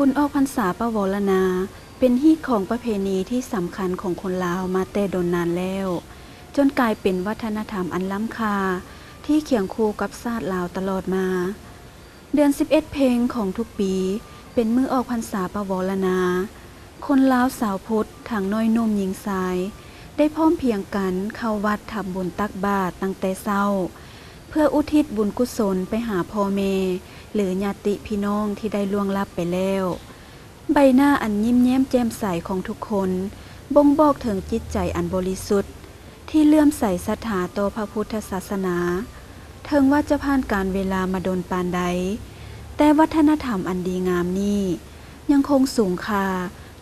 ບຸນອອກພັນສາປະວໍລະນາ ເປັນຮີດຄອງປະເພນີທີ່ສຳຄັນຂອງຄົນລາວມາແຕ່ດົນນານແລ້ວ, ຈົນກາຍເປັນວັດທະນະທຳອັນລ້ຳຄ່າທີ່ຄຽງຄູ່ກັບຊາດລາວຕະຫຼອດມາ. ເດືອນສິບເອັດເພັງຂອງທຸກປີ ເປັນມື້ອອກພັນສາປະວໍລະນາ. ຄົນລາວຊາວພຸດ ທັງນ້ອຍໜຸ່ມຍິງຊາຍ ໄດ້ພ້ອມພຽງກັນເຂົ້າວັດທຳບຸນຕັກບາດຕັ້ງແຕ່ເຊົ້າ ເພື່ອອຸທິດບຸນກຸສົນໄປຫາພໍ່ແມ່ ຫຼື ຍາດຕິພີ່ນ້ອງທີ່ໄດ້ລ່ວງລັບໄປແລ້ວ. ໃບໜ້າອັນຍິ້ມແຍ້ມແຈ່ມໃສຂອງທຸກຄົນ ບົ່ງບອກເຖິງຈິດໃຈອັນບໍລິສຸດ ທີ່ເຫຼື້ອມໃສສັດທາຕໍ່ພະພຸດທະສາສະໜາ, ເຖິງວ່າຈະຜ່ານການເວລາມາດົນປານໃດ, ແຕ່ວັດທະນະທຳອັນດີງາມນີ້ ຍັງຄົງສູງຄ່າ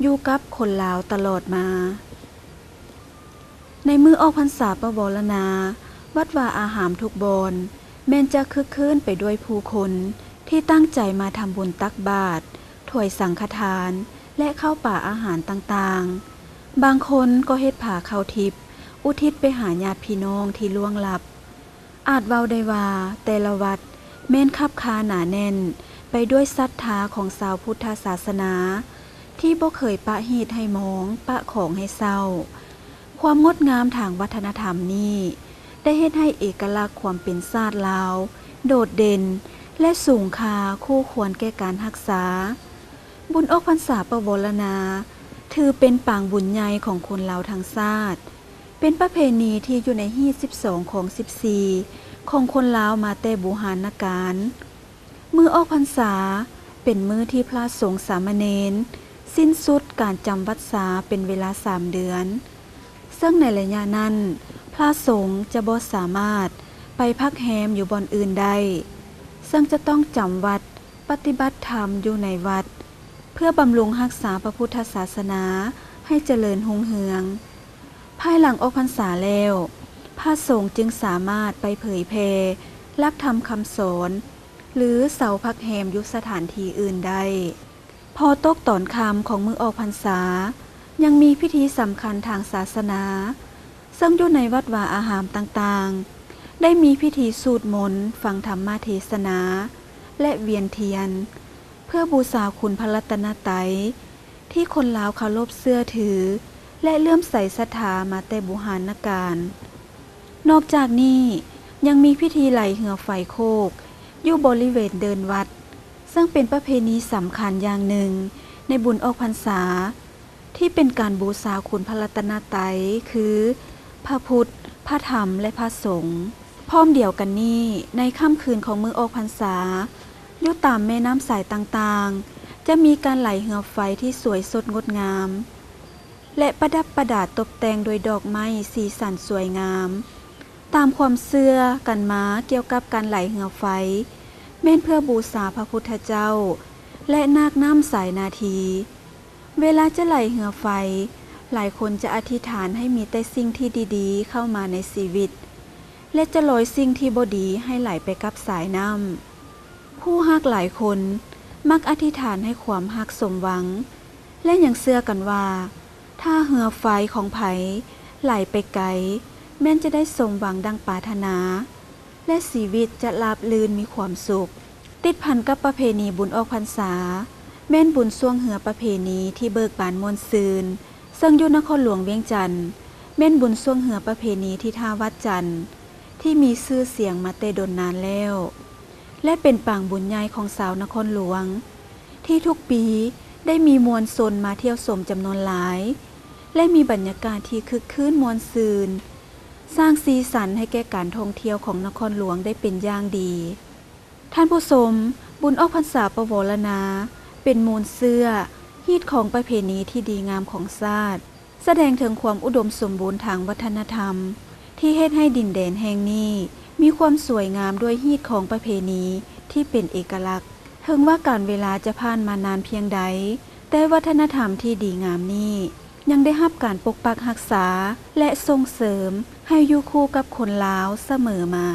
ຢູ່ກັບຄົນລາວຕະຫຼອດມາ. ໃນມື້ອອກພັນສາປະວໍລະນາ, ວັດວາອາຮາມທຸກບ່ອນ ແມ່ນຈະຄຶກຄື້ນໄປດ້ວຍຜູ້ຄົນທີ່ຕັ້ງໃຈມາທຳບຸນຕັກບາດ, ຖວາຍສັງຄະທານ ແລະ ເຂົ້າປາອາຫານຕ່າງໆ. ບາງຄົນກໍເຮັດຜາເຂົ້າທິບ ອຸທິດໄປຫາຍາດພີ່ນ້ອງທີ່ລ່ວງລັບ. ອາດເວົ້າໄດ້ວ່າແຕ່ລະວັດແມ່ນຄັບຄາໜາແໜ້ນໄປດ້ວຍສັດທາຂອງຊາວພຸດທະສາສະໜາ ທີ່ບໍ່ເຄີຍປະຮີດໃຫ້ໝອງ, ປະຂອງໃຫ້ເສົ້າ. ຄວາມງົດງາມທາງວັດທະນະທຳນີ້ ໄດ້ເຮັດໃຫ້ເອກະລັກຄວາມເປັນຊາດລາວໂດດເດັ່ນ ແລະ ສູງຄ່າຄູ່ຄວນແກ່ການຮັກສາ. ບຸນອອກພັນສາປະວໍລະນາ ຖືເປັນປາງບຸນໃຫຍ່ຂອງຄົນລາວທັງຊາດ, ເປັນປະເພນີທີ່ຢູ່ໃນຮີດສິບສອງຂອງສິບສີ່ຂອງຄົນລາວມາແຕ່ບູຮານນະການ. ມື້ອອກພັນສາ ເປັນມື້ທີ່ພະສົງສາມະເນນສິ້ນສຸດການຈຳວັດສາເປັນເວລາສາມເດືອນ, ເຊິ່ງໃນໄລຍະນັ້ນ ພະສົງຈະບໍ່ສາມາດໄປພັກແຮມຢູ່ບ່ອນອື່ນໄດ້, ເຊິ່ງຈະຕ້ອງຈຳວັດ ປະຕິບັດທຳຢູ່ໃນວັດ ເພື່ອບຳລຸງຮັກສາພະພຸດທະສາສະໜາໃຫ້ຈະເລີນຮຸ່ງເຮືອງ. ພາຍຫຼັງອອກພັນສາແລ້ວ, ພະສົງຈຶ່ງສາມາດໄປເຜີຍແຜ່ຫຼັກທຳຄຳສອນ ຫຼື ເຊົາພັກແຮມຢູ່ສະຖານທີ່ອື່ນໄດ້. ພໍຕົກຕອນຄ່ຳຂອງມື້ອອກພັນສາ ຍັງມີພິທີສຳຄັນທາງສາສະໜາ ເຊິ່ງຢູ່ໃນວັດວາອາຮາມຕ່າງໆ ໄດ້ມີພິທີສູດມົນ, ຟັງທຳມະເທສະໜາ ແລະ ວຽນທຽນ ເພື່ອບູຊາຄຸນພະລັດຕະນະໄຕ ທີ່ຄົນລາວເຄົາລົບເຊື່ອຖື ແລະ ເຫຼື້ອມໃສສັດທາມາແຕ່ບູຮານນະການ. ນອກຈາກນີ້ ຍັງມີພິທີໄຫຼເຮືອໄຟໂຄກ ຢູ່ບໍລິເວນເດີ່ນວັດ, ເຊິ່ງເປັນປະເພນີສຳຄັນຢ່າງໜຶ່ງໃນບຸນອອກພັນສາ ທີ່ເປັນການບູຊາຄຸນພະລັດຕະນະໄຕ ຄື ພະພຸດ, ພະທຳ ແລະ ພະສົງ. ພ້ອມດຽວກັນນີ້, ໃນຄ່ຳຄືນຂອງມື້ອອກພັນສາ, ຢູ່ຕາມແມ່ນ້ຳສາຍຕ່າງໆ ຈະມີການໄຫຼເຮືອໄຟທີ່ສວຍສົດງົດງາມ ແລະ ປະດັບປະດາຕົບແຕ່ງດ້ວຍດອກໄມ້ສີສັນສວຍງາມ. ຕາມຄວາມເຊື່ອກັນມາກ່ຽວກັບການໄຫຼເຮືອໄຟ ແມ່ນເພື່ອບູຊາພະພຸດທະເຈົ້າ ແລະ ນາກນ້ຳສາຍນາທີ. ເວລາຈະໄຫຼເຮືອໄຟ, ຫຼາຍຄົນຈະອະທິຖານໃຫ້ມີແຕ່ສິ່ງທີ່ດີໆເຂົ້າມາໃນຊີວິດ ແລະ ຈະລອຍສິ່ງທີ່ບໍ່ດີໃຫ້ໄຫຼໄປກັບສາຍນ້ຳ. ຜູ້ຮັກຫຼາຍຄົນມັກອະທິຖານໃຫ້ຄວາມຮັກສົມຫວັງ ແລະ ຍັງເຊື່ອກັນວ່າ ຖ້າເຮືອໄຟຂອງໃຜໄຫຼໄປໄກ, ແມ່ນຈະໄດ້ສົມຫວັງດັ່ງປາດຖະໜາ ແລະ ຊີວິດຈະລາບລື່ນມີຄວາມສຸກ. ຕິດພັນກັບປະເພນີບຸນອອກພັນສາ ແມ່ນບຸນຊ່ວງເຮືອປະເພນີທີ່ເບີກບານມ່ວນຊື່ນ, ເຊິ່ງຢູ່ນະຄອນຫຼວງວຽງຈັນ ແມ່ນບຸນຊ່ວງເຮືອປະເພນີທີ່ທ່າວັດຈັນ ທີ່ມີຊື່ສຽງມາແຕ່ດົນນານແລ້ວ ແລະ ເປັນປາງບຸນໃຫຍ່ຂອງຊາວນະຄອນຫຼວງ ທີ່ທຸກປີໄດ້ມີມວນຊົນມາທ່ຽວຊົມຈຳນວນຫຼາຍ ແລະ ມີບັນຍາກາດທີ່ຄຶກຄື້ນມ່ວນຊື່ນ, ສ້າງສີສັນໃຫ້ແກ່ການທ່ອງທ່ຽວຂອງນະຄອນຫຼວງໄດ້ເປັນຢ່າງດີ. ທ່ານຜູ້ຊົມ, ບຸນອອກພັນສາປະວໍລະນາ ເປັນມູນເຊື້ອ, ຮີດຄອງປະເພນີທີ່ດີງາມຂອງຊາດ, ສະແດງເຖິງຄວາມອຸດົມສົມບູນທາງວັດທະນະທຳ ທີ່ເຮັດໃຫ້ດິນແດນແຫ່ງນີ້ມີຄວາມສວຍງາມດ້ວຍຮີດຄອງປະເພນີທີ່ເປັນເອກະລັກ. ເຖິງວ່າການເວລາຈະຜ່ານມານານພຽງໃດ, ແຕ່ວັດທະນະທຳທີ່ດີງາມນີ້ຍັງໄດ້ຮັບການປົກປັກຮັກສາ ແລະ ສົ່ງເສີມໃຫ້ຢູ່ຄູ່ກັບຄົນລາວສະເໝີມາ.